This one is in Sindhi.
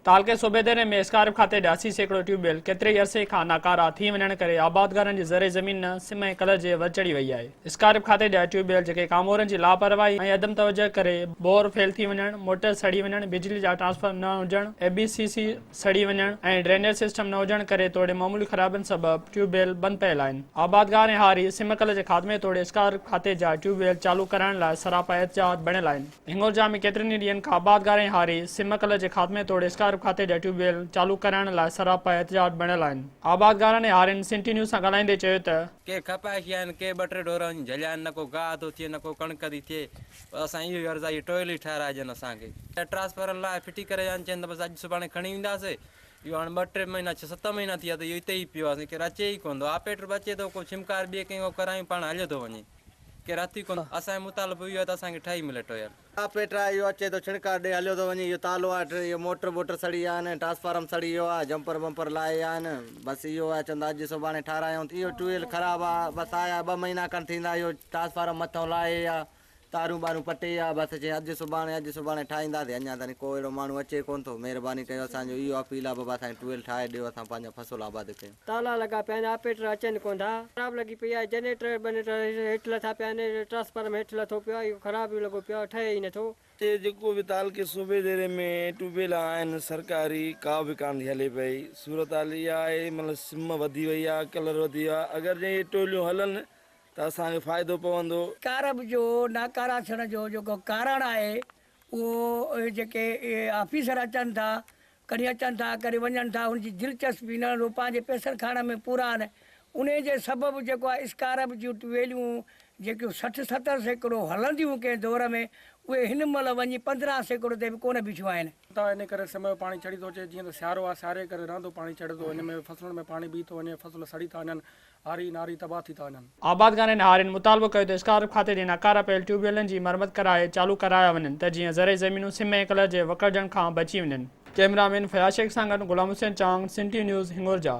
تعلقي صوبيديري ۾ اسڪارپ کاتي جا 80% ٽيوب ويل ڪيتري ئي عرصي کان ناڪارا ٿي وڃڻ ڪري آبادگارن جي زرعي زمين سم ۽ ڪلر جي ور چڙهي وئي آهي. اسڪارپ کاتي جا ٽيوب ويل جيڪي ڪامورن جي لاپرواهي ۽ عدم توجهه ڪري بور فيل ٿي وڃڻ، موٽر سڙي وڃڻ، بجلي جا ٽرانسفارم نه هجڻ، اي بي سي سي سڙي وڃڻ ۽ ڊرينيج سسٽم نه هجڻ ڪري توڙي معمولي خرابين سبب ٽيوب ويل بند پيل آهن. آبادگار ۽ هاري سم ڪلر جي خاتمي توڙي اسڪارپ کاتي جا ٽيوب ويل چالو ڪرائڻ لاء سراپا احتجاج بڻيل آهن. هنڱورجا ۾ ڪيترن ئي ڏينهن کان آبادگار ۽ هاري سم ڪل جي خاتمي توڙي اسڪارپ کاتي جا ٽيوب ويل چالو ڪرائڻ لاء سراپا احتجاج بڻيل آهن. آبادگارن ۽ هارين سنٽي نيوز سان ڳالهائيندي چيو ته. ڪي کپائشي آهن، ڪي ٻه ٽي ڍور وڃي جهليا آهن، نه ڪو گاهه ٿو ٿئي، نه ڪو ڪڻڪ ٿي ٿئي، بس اسان اهو ئي عرض آهي، اهي ٽوئل ئي ٺهرائجن اسان کي. ٽرانسفارم لاهي ڦٽي ڪري ويا آهن، چين ته بس اڄ سڀاڻي کڻي وينداسي، اهو هاڻي ٻه ٽي مهينا ڇهه ست مهينا ٿي ويا ته اهو اتي ئي پيو آهي، سائين ڪير اچي ئي ڪونه ٿو، آپريٽر به اچي ٿو، ڪو ڇمڪار ٻئي ڪنهن کان ڪرايون پاڻ هليو ٿو وڃي. ڪير هٿ ئي ڪونه. اسان جو مطالبو اهو آهي ته اسان کي ٺهي ملي ٽوئل. آپريٽر آهي اهو اچي ٿو ڇڻڪار ڏئي هليو ٿو وڃي اهو تالو آهي اهو موٽر ٻوٽر سڙي ويا آهن ٽرانسفارم سڙي ويو آهي جمپر بمپر لاهي ويا آهن بس اهو آهي چوندا اڄ سڀاڻي ٺارايون اهو ٽوئل خراب آهي بس آيا ٻه مهينا کن ٿيندا اهو ٽرانسفارم مٿئون لاهي ويا تارون ٻارون پٽي ويا بس چي اڄ سڀاڻي اڄ سڀاڻي ٺاهينداسين اڃا تائين ڪو اهڙو ماڻهو اچي ڪونه ٿو مهرباني ڪيو اسان جو اهو اپيل آهي بابا اسان کي ٽوئل ٺاهي ڏيو اسان پنهنجا فصل آباد ڪيون. تالا لڳا پيا آهن آپريٽر اچن ڪونه ٿا. خراب لڳي پئي آهي جنريٽر بنريٽر هيٺ لٿا پيا آهن ٽرانسفارم هيٺ لٿو پيو آهي اهو خراب ئي لڳو پيو آهي ٺهي ئي نٿو. هتي جيڪو به تعلقي صوبيديري ۾ ٽيوب ويل آهن سرڪاري ڪا به ڪانه ٿي هلي پئي صورتحال اها آهي مطلب سم وڌي وئي آهي ڪلر وڌي ويو آهي اگر جي اهي ٽوليون هلن ته اسان کي فائدو پوندو. ڪارب جو ناڪارا ٿيڻ جو جيڪو ڪارڻ آهي اهو جيڪي آفيسر اچن ٿا ڪڏهن اچن ٿا ڪڏهن وڃن ٿا ان جي دلچسپي نه هو پنهنجي پئسن کائڻ ۾ پورا آهن انهي جي سبب جيڪو آهي اسڪارب جون ٽويليون جيڪيون 60 70% هلنديون ڪنهن دور ۾ اهي هن مهل وڃي 15% تي به ڪونه بيٺيون آهن. ته انهي ڪري سم جو پاڻي چڙهي ٿو اچي جيئن ته سيارو آهي سياري جي ڪري رهندو پاڻي چڙهي ٿو ان ۾ فصلن ۾ پاڻي بيهي ٿو وڃي فصل سڙي ٿا وڃن هاري ناري تباهه ٿي ٿا وڃن. آبادگارن ۽ هارين مطالبو ڪيو ته اسڪارپ کاتي جي ناڪاره پيل ٽيوب ويلن جي مرمت ڪرائي چالو ڪرايا وڃن ته جيئن زرعي زمينون سم ۽ ڪلر جي وڪڙجڻ کان بچي وڃن. ڪئميرا مين فياض شيخ سان گڏ غلام حسين چانگ، سنڌ ٽي وي نيوز، هنڱورجا.